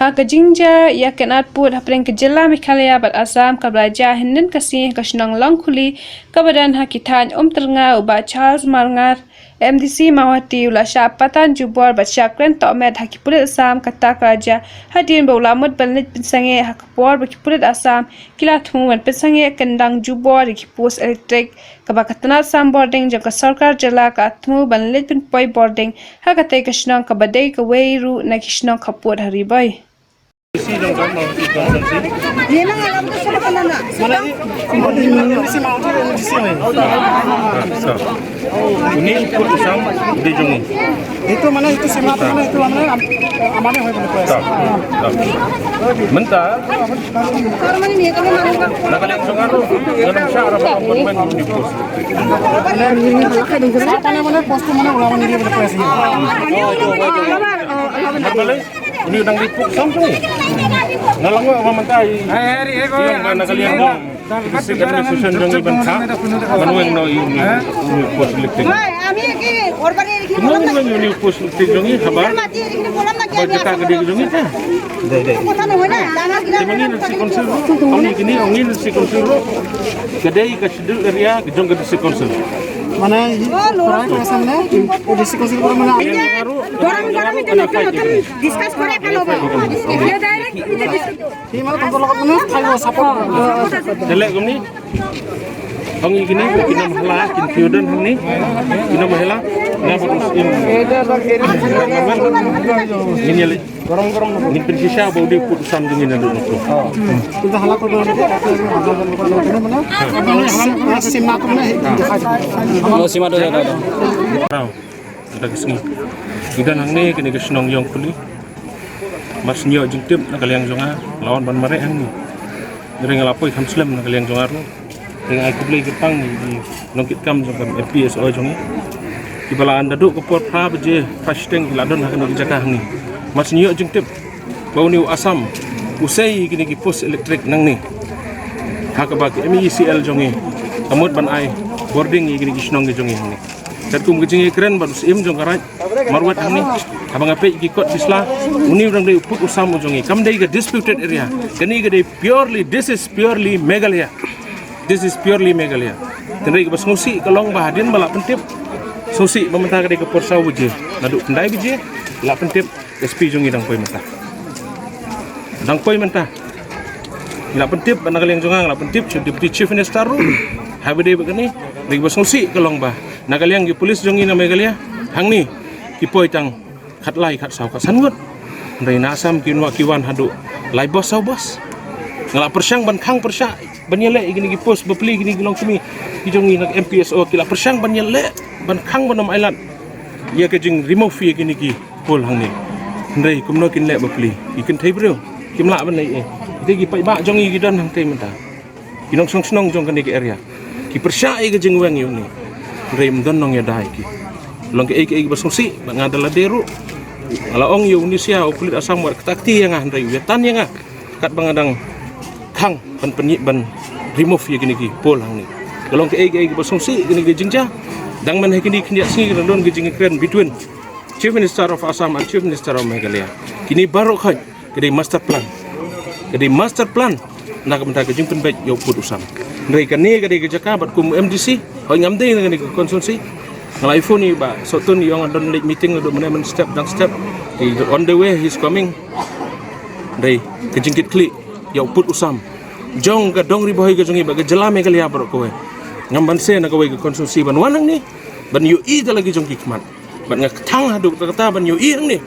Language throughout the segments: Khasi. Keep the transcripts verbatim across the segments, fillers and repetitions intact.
Ha ka jingjia ïa ka nat pud hapdeng ka jylla Meghalaya bad Assam kaba la jia hynnin ka sngi ha ka shnong Longkhuli kaba don ha ki thaiñ Umtyrnga, u Bah Charles Marngar, M D C Mawhati, u la shah patan jubor bad shah kren tohmet ha ki pulit Assam, kata ka la jia hadien ba u la mut ban leit pynsangeh ha ka por ba ki pulit Assam ki la thmu ban pynsangeh kyndang jubor ïa ki post electric kaba ka tnat sam bording jong ka sorkar jylla ka thmu ban leit pynpoi bording ha katei ka shnong kaba dei kawei ruh na ki shnong khappud ha Ri Bhoi. Uni u pud u sam u dei jong ngi. Itu mana itu sima mana itu mana am-, amane hoi mana. Mynta na ka liang jong nga ruh nga dang shah arap ban uni u post. Mana mana post tu mana ulama ni dia berapa sih? Uni u dang dei pud u sam tu. Nga la ong ba mynta i, i ong ba na ka liang jong i district administration jong i ban kha ban weng noh i uni u post electric. Kumno ngin weng uni u post electric jong i haba ba jaka ka dei ka jong i te. Te ma ngi na district council ruh, ong i kine, ong i na district council ruh ka dei ka schedule area ka jong ka district council. Mana i try ka san ne district council ko mana. Gorom gorom itu na pun akan discuss kore kalau ba. Dia direct itu discuss. Hi mana tonton lokot mana? Ayo support. Delek kumni. Ong i kine ki nonghikai kin piodan hangni. Ki nonghikai na ba us im. Ngin ïa leh. Ngin pynshisha ba u dei u pud u sam jong ngi naduh nangtu. Kita hala ko. Sim na ko na. Oh, sim na ko. Kata ka sngi ngi don hangne kane ka shnong Longkhuli. Mar shu ïoh jingtip na ka liang jong nga la wan ban mareh hangne. Hynrei nga la poi kham slem na ka liang jong nga ruh. Hynrei nga ai khublei kyrpang ïa ki nongkitkam jong ka M P S O jong ngi kiba la wan naduh ka por phra baje phra shiteng ki la don ha kane ka jaka hangne. Mar shu ïoh jingtip ba une u Assam u sei ïa kine ki post electric nangne. Ha kaba ka M E E C L jong ngi ka mut ban ai bording ïa kine ki shnong ki jong ngi hangne. Katkum ka jingïakren bad u Syiem jong ka Raid marwet hangne, haba nga peit ki kot ki sla, une u dang dei u pud u sam u jong ngi, kam dei ka disputed area. Kane ka dei purely, this is purely Meghalaya. This is purely Meghalaya. Hynrei kaba sngewsih ka long ba hadien ba la pyntip, sngewsih ba mynta ka dei ka por saw baje, naduh khyndai baje la pyntip. S P jong ngi dang poi mynta. Dang poi mynta. Ngi la pyntip bad na ka liang jong nga, ngi la pyntip sha Deputy Chief Minister ruh. Haba dei bad kane, dei ba sngewsih ka long ba na ka liang ki police jong ngi na Meghalaya hangne ki poi tang khatlai, khatsaw, khatsan ngut. Hynrei na Assam ki wan, ki wan haduh lai bos, saw bos. Nga la pyrshang ban khang pyrshah ban ïaleh ïa kine ki post bapli, kine ki longkmie ki jong ngi na M P S O ki la pyrshang ban ïaleh ban khang ban ym ailad ïa ka jing remove ïa kine ki pole hangne. Hynrei kumno kin leh bapli? Ki kynthei briew kim lah ban leh ei. Te ki paidbah jong ngi ki don hangtei mynta, ki nongshong shnong jong kane ka area, ki pyrshah ïa ka jingweng ïa une. Hynrei ym don nongïada ïa ki. Long kaei kaei ba sngewsih bad nga da lade ruh nga la ong ïa u Nisia, u pulit Assam, wat kata kti ïa nga, hynrei u ïa tan ïa nga katba nga dang khang ban pynï, ban remove ïa kine ki pole hangne. Ka long kaei kaei ba sngewsih kine ki jingjia. Dang man ha kine khyndiat sngi ka dang don ka jingkren between Chief Minister of Assam and Chief Minister of Meghalaya. Kine baroh khoit ka dei master plan. Ka dei master plan na ka bynta ka jingpynbeit ïa u pud u sam. Hynrei kane ka dei ka jaka bad kum M D C, hooid ngam dei na kane ka constituency. Nga la phone ïa i Bah Sohtun, i ong don leit meeting, don mynne mynstep dang step. He on the way, he's coming. Hynrei ka jingkitkhlieh ïa u pud u sam jong ka dong Ri Bhoi ka jong ngi bad ka jylla Meghalaya baroh kawei. Ngam banse na kawei ka constituency ban wan hangne ban ïohi da la ki jong ki khmat. Bad nga kthang haduh katta katta ban ïohi hangne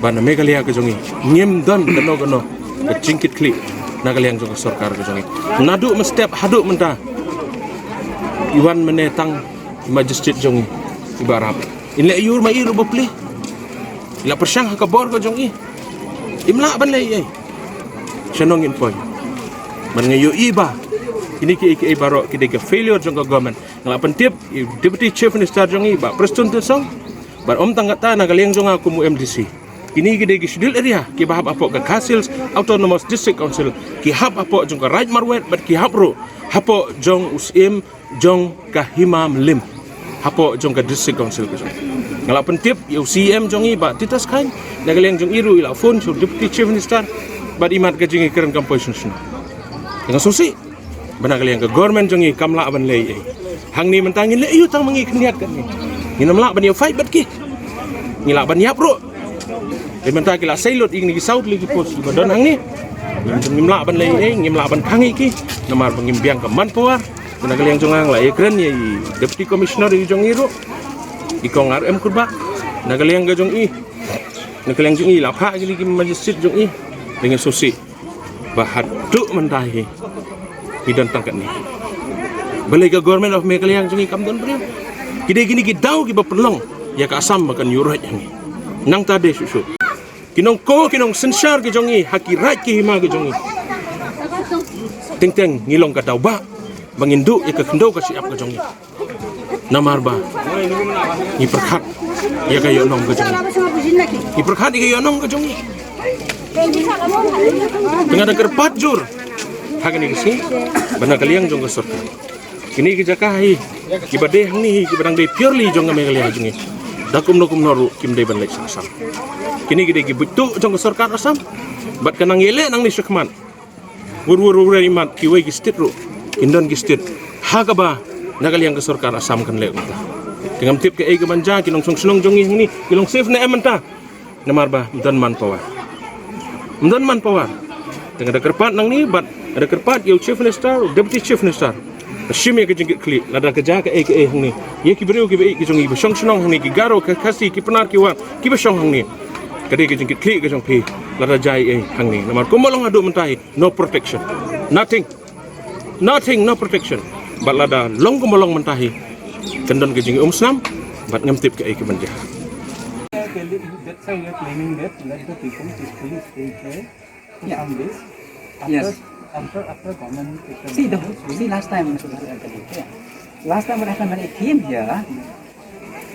ba na Meghalaya ka jong ngi ngim don kano kano ka jingkitkhlieh na ka liang jong ka sorkar ka jong ngi. Naduh mynstep haduh mynta i wan mynne tang i magistrate jong ngi i Bah Rap. In leh ïur ma i ruh bapli. I la pyrshang ha ka bor ka jong i. Im lah ban leh ei. Shanong in poi. Ban nga ïohi ba kine kiei kiei baroh ki dei ka failure jong ka government. Nga la pyntip i Deputy Chief Minister jong i Bah Prestone Tynsong. Bad ym tang katta, na ka liang jong nga kum u M D C, Kine ki dei ki Scheduled Area kiba hap hapoh ka Khasi Hills Autonomous District Council, ki hap hapoh jong ka Raid Marwet bad ki hap ruh hapoh jong u Syiem jong ka Hima Mylliem, hapoh jong ka District Council ka jong. Nga la pyntip ïa u C E M jong i Bah Titus Chyne, na ka liang jong i ruh i la phone sha u Deputy Chief Minister bad i mad ka jingïakren kam poi sngewsih. Nga sngewsih ba na ka liang ka government jong i kam lah ban leh ei. Hangne mynta ngin leh aïu tang ma ngi khyndiat katne? Ngin ym lah ban ïa fight bad ki? Ngi lah ban ïap ruh. Te mynta ki la sei lut ïa kine ki saw tylli ki post kiba don hangne. Ngim lah ban leh ei, ngim lah ban khang ïa ki. Namar ba ngim biang ka manpower. Te na ka liang jong nga nga la ïakren ïa i Deputy Commissioner ïa jong i ruh, i Kong R M Kurbah. Na ka liang ka jong i, na ka liang jong i la phah kine ki magistrate jong i. Te nga sngewsih ba haduh mynta hi ngi don tang katne. Balei ka Government of Meghalaya jong ngi kam don briew? Ki dei kine ki daw kiba pynlong ïa ka Assam ba kan ïuh roit hangne. Nangta dei shuh shuh ki nongkow ki nongsynshar ki jong ngi ha ki raid ki hima ki jong ngi. Teng teng ngi long ka daw ba ba ngin duh ïa ka khyndew ka shyiap ka jong ngi. Namar ba ngi pyrkhat ïa ka ïohnong ka jong ngi. Ngi pyrkhat ïa ka ïohnong ka jong ngi. Te nga da kyrpad jur ha kane ka sngi ba na ka liang jong ka sorkar, kine ki jaka hi kiba dei hangne hi kiba dang dei purely jong ka Meghalaya jong ngi, da kumno kumno ruh kim dei ban leit sha Assam. Kine ki dei ki buit tuh jong ka sorkar Assam. Bad ka nang ïaleh nangne shakhmat, wur wur wur i mat kiwei ki state ruh kin don ki state ha kaba na ka liang ka sorkar Assam kan leh kumta. Te ngam tip kaei ka ban jia, ki nongshong shnong jong ngi hangne ki long safe ne em mynta? Namar ba ym don manpower. Ym don manpower. Te nga da kyrpad nangne bad nga da kyrpad ïa u Chief Minister, u Deputy Chief Minister, ba shim ïa ka jingkitkhlieh lada ka jia kaei kaei hangne ïa ki briew kiba ïeit ki jong ngi ba shong shnong hangne, ki Garo, ki Khasi, ki Pnar, ki War kiba shong hangne. Ka dei ka jingkitkhlieh ka jong phi lada jia ei ei hangne. Namar kumba long haduh mynta hi, no protection. Nothing. Nothing, no protection. Bad lada long kumba long mynta hi, kan don ka jingumsnam bad ngam tip kaei ka ban jia. That's why we are claiming that let the people peacefully stay here for Yeah. some days. After, Yes. after, after government take the See, the, measures, we see, last time, yeah. Last time what happened when I came here,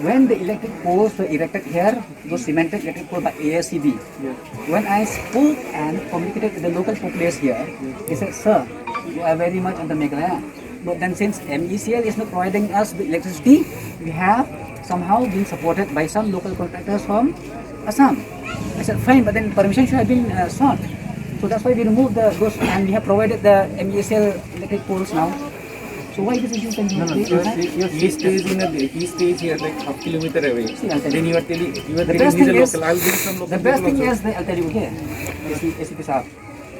when the electric poles were erected here, it was cemented electric pole by A S C B. Yes. When I spoke and communicated with the local populace here, Yes. they said, "Sir, you are very much under Meghalaya." But then since M E C L is not providing us the electricity, we have somehow been supported by some local contractors from Assam. I said, "Fine, but then permission should have been, uh, sought." So that's why we removed the, those, and we have provided the M E C L electric poles now. So why this issue can be No, no, raised? He stays in a, he stays here like half kilometer away. See, I'll tell Then you. you are telling, you are The telling best he's a thing is, local. I'll bring some local the best people thing also. is, the, I'll tell you, okay, A C, A C P sir.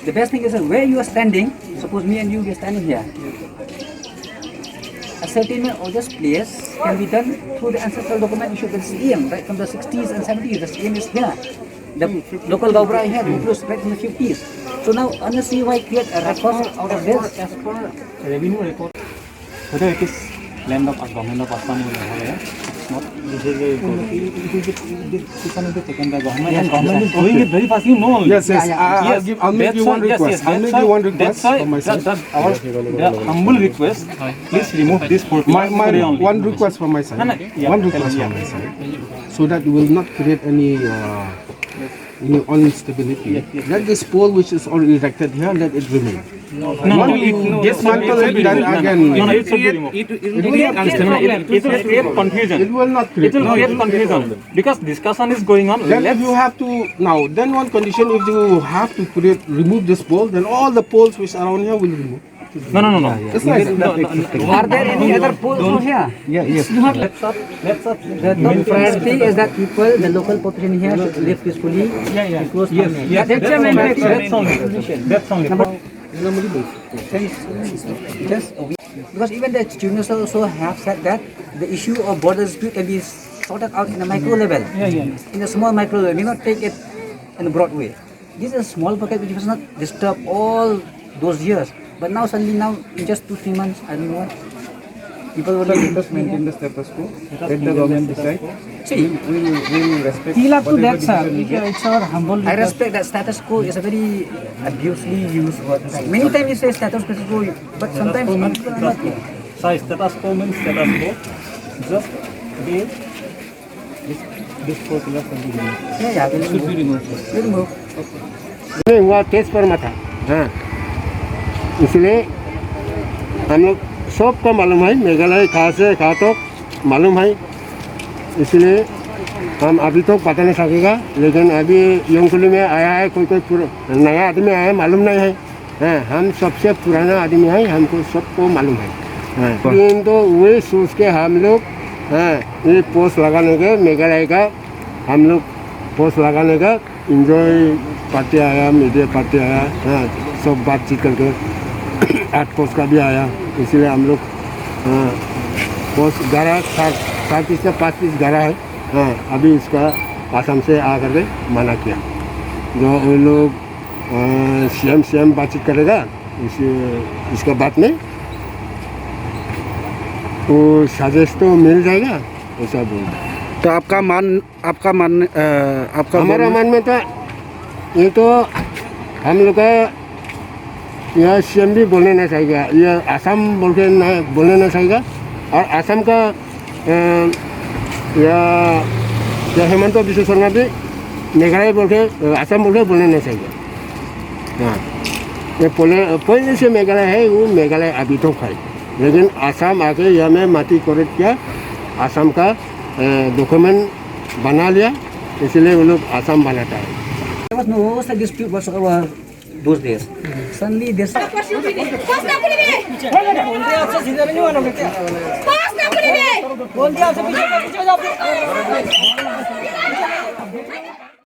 The best thing is that where you are standing, suppose me and you, we are standing here. A settlement of this place can be done through the ancestral document issued by the C M, right from the sixties and seventies. The C M is here. The local Gaonbura here, includes right from the fifties. So now, honestly, why create a record out of this? As per, as per revenue record, whether it is land of a government of Assam or Meghalaya, it's not. It is a, it is a, it is, it is, it is taken by government. Yes, yes, Government is doing it very fast. You know only. Yes, yes. Yeah, yeah. I, I'll Yes, give, I'll make that's you one why, yes, request. yes, I'll that's make why, you one that's request why, for my that, side. that our, the humble request, please remove this four My, pillars my, very only. one request for my side. No, no, yeah, One tell request me, for yeah. my side. So that you will not create any, uh, any instability. Yes, yes, Let yes. this pole which is already erected here, let it remain. No, no, Once no, you no, no, dismantle no, it, then no, no, again, no, no, it should be removed. It, it, it will not create, it will create confusion. It will not create It will create confusion. Because discussion is going on. Then if Let's you have to, now, then one condition, if you have to create, remove this pole, then all the poles which are around here will remove. No, no, no, no. It's nice. No, no, no, no. Are there any other poles over here? Yeah, yes. You have Let's not, let's not The top priority is that people, the local population here should live peacefully. Yeah, yeah. Yes, yes. That's the main priority. That's only. That's only. Number Because even the Chief Minister also have said that the issue of border dispute can be sorted out in a micro level, Yeah, yeah. in a small micro level. May not take it in a broad way. This is a small pocket which was not disturbed all those years. But now suddenly now, in just two, three months, I don't know what. People will Sir, let us maintain the status quo. Let the government decide. See, we, we, we will respect Till up to whatever that, sir, decision we it's, get. it's our humble I request. respect that status quo is a very abusively used word. Many times you say status quo, but sometimes Status quo means people are not status quo. Sorry, status quo means status quo. Just they, this, नहीं, हुआ तेज पर मत है। हाँ, इसलिए हम लोग सबको मालूम है, मेघालय कहाँ से कहाँ तक मालूम है। इसलिए हम अभी तो पता नहीं सकेगा, लेकिन अभी योंगकुली में आया है, कोई कोई पुर-, नया आदमी आया है, मालूम नहीं है। हाँ, हम सबसे पुराना आदमी है, हमको सबको मालूम है। हाँ, लेकिन तो वही सोच के हम लोग, हाँ, ये पोस्ट लगाने के, मेघालय का हम लोग पोस्ट लगाने का, एंजॉय पार्टी आया, मीडिया पार्टी आया, हाँ, सब बातचीत करके आठ पोस्ट का भी आया, इसीलिए हम लोग, हाँ, पोस्ट ग्यारह, सात, सात पीस का पाँच पीस ग्यारह है। हाँ, अभी इसका आसाम से आ करके मना किया। जो वो लोग, अ, सीएम, सीएम बातचीत करेगा, इस, इसके बाद में वो सजेस्ट तो मिल जाएगा, ऐसा बोल रहे। तो आपका मान, आपका मान, अ, आपका हमारा बोलना मान में तो, ये तो हम लोग का यह सीएम भी बोलने नहीं चाहिए, यह आसाम बोल के ना, बोलने नहीं चाहिए। और आसाम का, अ, या, या हेमंत बिश्व शर्मा भी मेघालय बोल के, अ, आसाम बोल के बोलने नहीं चाहिए। हाँ, ये पहले, पहले से मेघालय है, वो मेघालय अभी तो है, लेकिन आसाम आके यहाँ में माटी करेक्ट किया, आसाम का, अ, डॉक्यूमेंट बना लिया, इसलिए वो लोग आसाम बनाता है। There was no such dispute whatsoever those days. Suddenly, this